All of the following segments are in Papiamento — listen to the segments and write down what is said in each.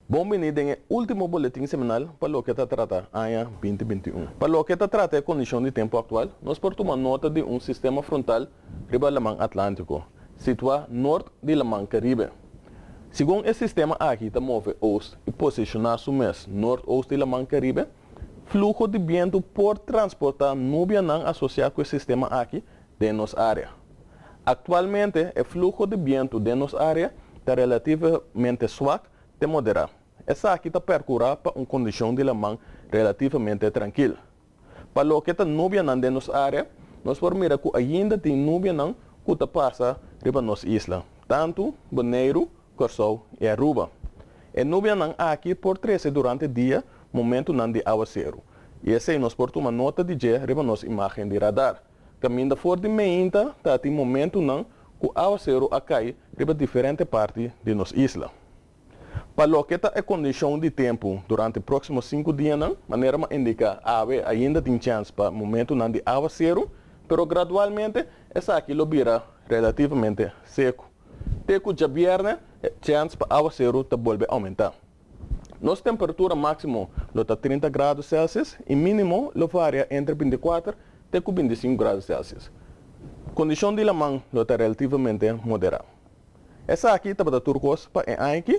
Bon bini den e último boletin semanal pa loke ta trata aña 2021. Pa loke ta trata e kondishon di tempu aktual, nos por tuma nota di un sistema frontal riba Laman Atlántiko, situá nort di Laman Karibe. Segun e sistema aki ta move oost i posishoná su mes nort-oost di Laman Karibe, fluho di bientu por transportá nubianan asosiá ku e sistema aki den nos área. Aktualmente e fluho di bientu den nos área ta relativamente swak te moderá. Esaki ta perkurá pa un kondishon di laman relativamente trankil. Pa loke ta nubianan den nos área, nos por mira ku ainda tin nubianan ku ta pasa riba nos isla, tantu Boneiru, Kòrsou i Aruba. E nubianan aki por trese durante dia momentunan di awaseru, i esei nos por tuma nota di dje riba nos imágen di radar. Kaminda for di meinta ta tin momentunan ku awaseru a kai riba diferente parti di nos isla. Pa loke ta e kondishon di tempu durante próksimo sinku dianan, manera m'a indiká awe ainda tin chèns pa momentunan di awaseru, pero gradualmente esaki lo bira relativamente seku. Te ku djabièrnè e chèns pa awaseru ta bolbe oumentá. Nos temperatura máksimo lo ta 30 grado Celsius i mínimo lo varia entre 24 te ku 25 grado Celsius. Kondishon di laman lo ta relativamente moderá. Esaki tabata tur kos pa e aña aki.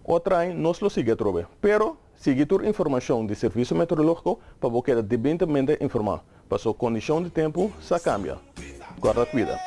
Otro aña nos lo sigui atrobe. Pero, sigui tur informashon di Servisio Meteorológiko pa bo keda debidamente informá, paso kondishon di tempu sa kambia. Kòrda kuida.